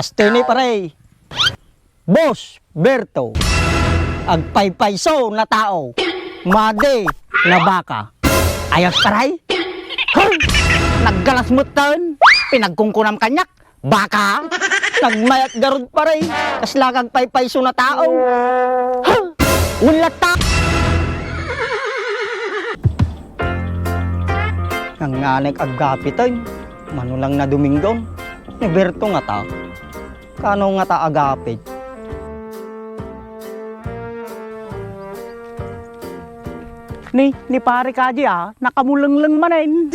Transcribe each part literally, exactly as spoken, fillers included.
Astene, pare. Boss Berto. Agpaypayso na tao. Madi na baka. Ayos, pare? Huh! Naggalas metten. Pinagkunkunam kaniak. Baka? Nagmayat garud, pare. Kasla agpaypayso na tao. Huh! Ulat ta! Nangnganek aggapiten. Mano lang na Domingo. Ni Berto ngata. Kano ngata agapit? Ni, ni pare kadi a, nakamulengleng manen.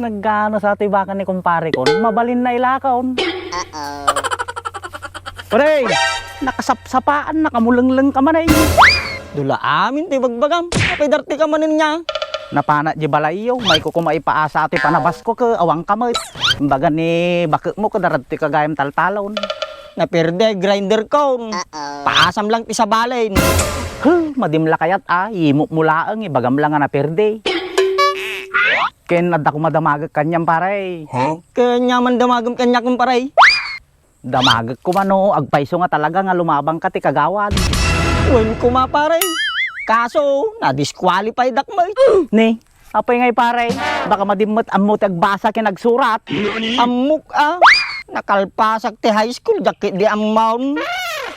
Nagano sa ti baka ni kumpare kon, mabalin na ilakon. Pre, nakasapsapaan, nakamulengleng ka manen. Dula amin ti bagbagam. Apay darti ka manen nga? Napana di balayyo, maiko ko maipaasa ti panabasko ke awan ka met. Imbaga ni bakekmo ke daradtoy ka gayam taltalon. Naperde grinder kon. Paasam lang ti sabalen. Huh, madim la kayat a, imok mo laeng, ibagam la nga naperde. Ken adda koma damagek kaniam, pare. Ken nyaman damagem kaniak, pare. Damagek koma no agpayso nga talaga nga lumabang ka ti kagawad. Wen koma, pare. Kaso, na-disqualify dak met. Ni, apay ngay, pare? Baka madimmet ammo ti agbasa ken agsurat. Ammok a. Nakalpasak ti high school, diak ketdi ammaon.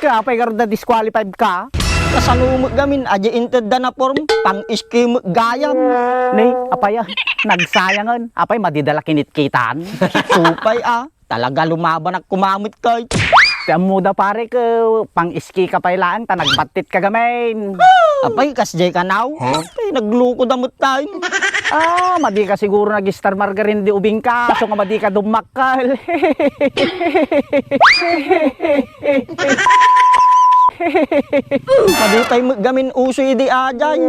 Kaya apay garud na-disqualified ka? Kasano met gamin, adi intedda na form, pang-ski met gayam. Ni, apay a, nagsayangen. Apay, madida la kinitkitan? Supay a. Talaga lumabanak koma met kay. Ti ammoda, pare, ke pang-ski ka pay laeng ta nagbattit ka gamin. Apay, kasdiay kanaw? Huh? Ay, nagluko da met tayo. Ah, madi ka siguro nag-star margarine di ubing ka. So nga madi ka dummakkel. Madi pay met gamin uso idi ajay.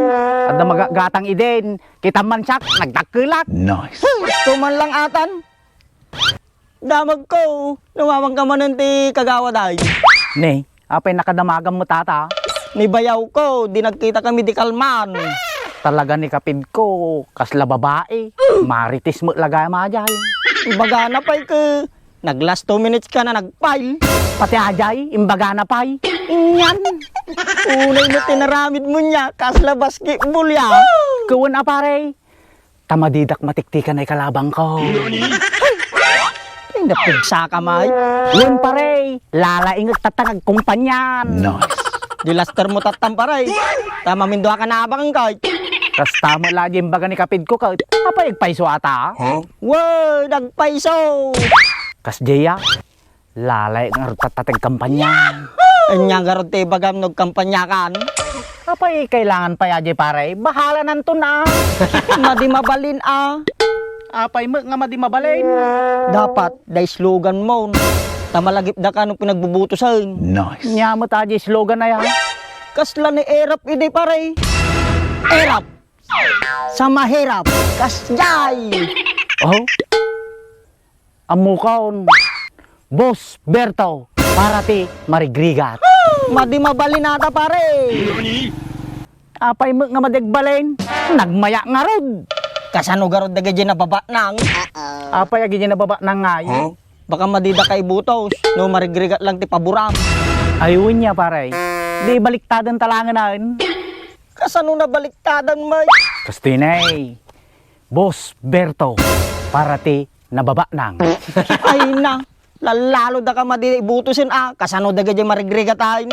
Adda magagatang idin. Kita man siak, nagdakkelak. Nice. Tuman lang atan. Damagko, lumamang ka manen ti kagawad ay. Ne, apay nakadamagam met ata? Ni bayawko, di nagkita kami di kalman. Talaga ni kapidko, kasla babae. Marites met la gayam ajay. Imbagana pay ke, nag-last two minutes ka na nag-file. Pati ajay, imbagana pay. Inyan. Unay met ti naramid mo niya, kasla basketball ya. Kawan a pare, ta madidak matiktikan ay kalabangko. Ay, napigsa ka, May. Wen, pare, lalaingek tatta nga agkumpanian. Nice. Dilaster mo tattan, pare. Ta mamindua ka nabang, kay. Kasta met la di imbaga ni kapidko, kay. Apay agpayso ata? Huh? Wow, nagpayso. Kasdiay a. Lalay ngarud tatta ti agkampanya. Ania ngarud ti ibagam no agkampanya kan? Apay, kailangan pay ajay pare? Bahala nanton a. Madi mabalin a. Apay met nga madi mabalin? Dapat, da slogan mo. Ta malagipda ka no pinagbubutosen. Nice. Nia met ajay slogan aya? Kasla ni Erap idi pare. Erap! Sa mahirap! Kasjay! Oh? Ammokon, Boss Berto, para ti marigrigat. Madi mabalin ata, pare. Apay met nga madi agbalin? Nagmayak ngarud. Kasano garud dagiti nababatnang? Apay dagiti nababatnang ngay? Huh? Baka madida ka ibutos, no marigrigat lang ti paboram. Ay, unya, pare. Di baliktadan talanganan. Kasano nabaliktadan, May? Kastinay. Boss Berto, para ti nababatnang. Ay na, lalalo da ka madi ibutusen a, kasano dagiti marigrigat ay?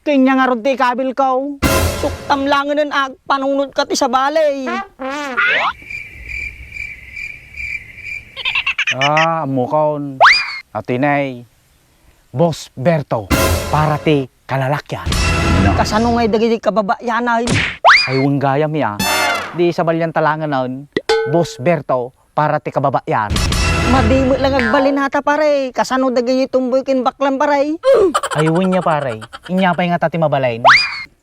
Kanya ngarud ti ikabil ko. Suktam langen a, panunod ka ti sabali. Ah, ammokon. Atinay. Boss Berto, para ti kalalakian. Kasano ngay dagiti kababayanan? Ay, wen gayam ya. Di sabalian talanganan, Boss Berto, para ti kababayan. Madi met lang agbalin ata, pare. Kasano dagiti tumboy ken baklan, pare? Ay, wen ya, pare. Inya pay ngata ti mabalin.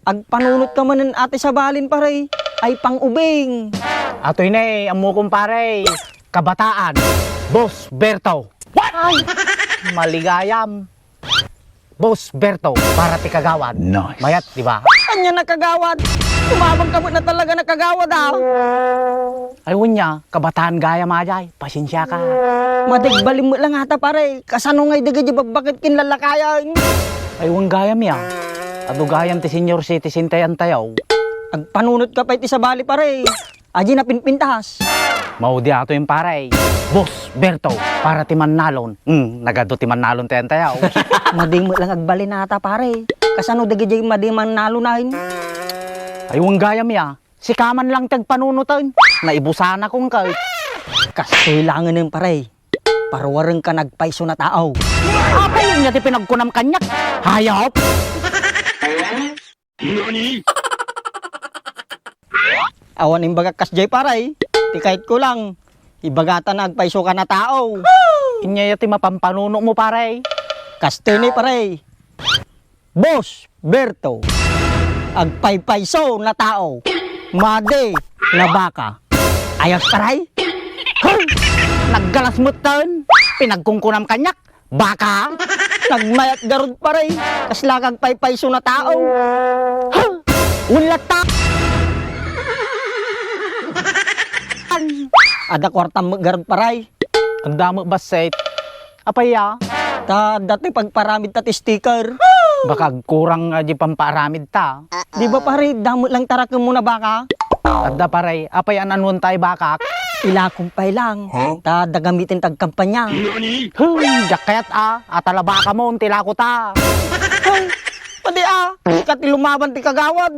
Agpanunot ka manen ati sabalin, pare. Ay, pang-ubing. Atoy ne, ammokon, pare. Kabataan. Boss Berto. Ay, maligayam. Boss Berto, para ti kagawad. Nice. Mayat, di ba? Ania na kagawad? Tumabang ka met na talaga na kagawad, ah. Ay, wen nia, kabataan gayam a jay. Pasensiaka. Madagbalin met la ngata, pare. Kasano ngay dagiti babbaket ken lallakayen? Ay, wen gayam ya. Adu gayam ti senior citizen tayo, antayo. Agpanunotka pay ti sabali, pare. Adi napinpintas. Maudi ato yung pare. Boss Berto, para ti mannalon. Hmm, nagadu ti mannalon tayo, antayo. Madi met lang agbalin ata, pare. Kasano dagiti madi mannalon ay? Ay, wen gayam ya. Sika man lang ti agpanunoten. Naibusanak, wen kay. Kastoy langen, pare. Parwarengka nagpayso na tao. Apay nia ti pinagkunam kaniak? Hayop! Awan imbagak kasjay, pare. Ti kayatko lang, ibagata nagpayso ka na tao. Inia ya ti mapampanuno mo, pare. Kastoy ni, pare. Boss Berto, agpaypayso na tao, madi na baka. Ayos, pare? Huh! Naggalas metten, pinagkunkunam kaniak, baka. Nagmayat garud, pare, kasla ka agpaypayso na tao. Huh! Wen latta. Adda kuartam met garud, pare. Adda met bassit. Apay ya? Ta adda ti pagparamid ta ti sticker. Baka agkurang nga di pamparamid ta. Di ba, pare, adda met lang ti arakemmo na baka? Adda, pare, apay an-anuenta ti bakak? Ilakom pay lang. Huh? Ta adda gamiten ti agkampanya. Huh, diak kayat a, a talabaka mo, ti ilako ta. Huh, padi a, ika ti lumaban ti kagawad.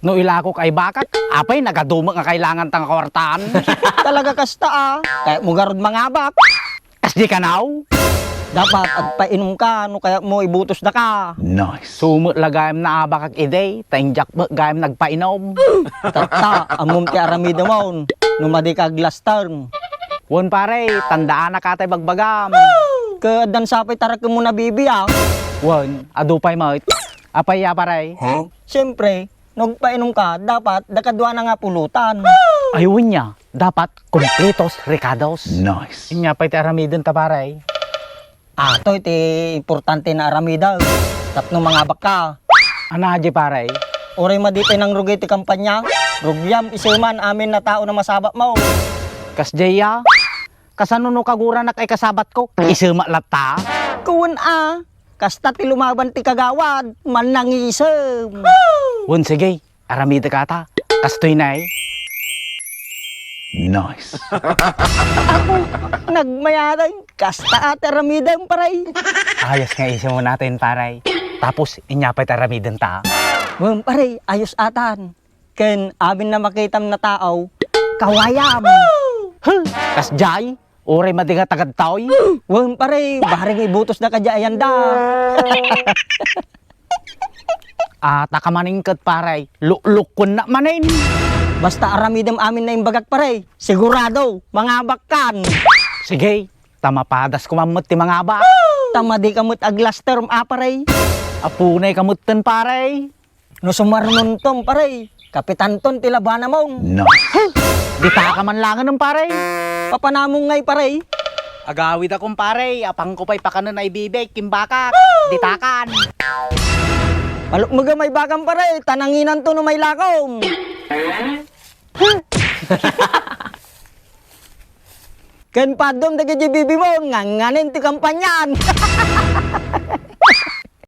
No ilakok ay bakak, apay nagadu met nga kailanganta nga kuartaan. Talaga kasta a, kayatmo garud mangabak. Kasdi kanaw? Dapat agpainumka no kayatmo ibutosdaka. Nice. Isu met la gayam naabakak idi, ta indiak met gayam nagpainum. Tatta, ammom ti aramidemon, no madi ka aglaster. Wen pare, tandaanak a tay bagbagam. Ket addan sa pay ti arakemmo na bibi a. Wen, adu pay met. Apay ya, pare? Huh? Siempre, no agpainumka, dapat adda kaduana nga pulutan. Ay, wen nia, dapat kumpletos rekados. Nice. Inia pay ti aramidenta, pare. Atoy ti importante nga aramidem tapno mangabakka. Ania diay, pare? Uray madi pay nangrugay ti kampanya, rugiam isu man amin a tao nga masabatmo. Kasdiay ya? Kasano no kaguranak ay kasabatko? Isu met latta? Wen a, kasta ti lumaban ti kagawad, mannangisem. Wen, sige, aramidek ata. Kastoy nay. Nice. Apo, nagmayat, kasta a ti aramidem, pare. Ayos nga isumon natin, pare. Tapos, inia pay ti aramidenta. Wen, pare, ayos atan. Ken amin a makitam a tao, kawayam. Huh! Kasdiay, uray madi nga tagadtoy. Wen, pare, bareng ibutosdaka diay ayanda. Ata ka manen ket, pare, luklukkuennak manen. Basta aramidem amin a imbagak, pare, sigurado, mangabakkan. Sige, ta mapadasko man met ti mangabak. Ta madi ka met aglaster a, pare. Apunay ka metten, pare. No sumarnonton, pare, kapitanton ti labanamon. No. Huh! Dita ka man langen, pare. Papanamon ngay, pare. Agawidakon, pare, apangko pay pakanen a ibibik ken bakak. Ditakan. Palukmegem a ibakam, pare, ta nanginanto no mailakom. Ken padom dagiti bibimon, ngangnganen ti kampanyan.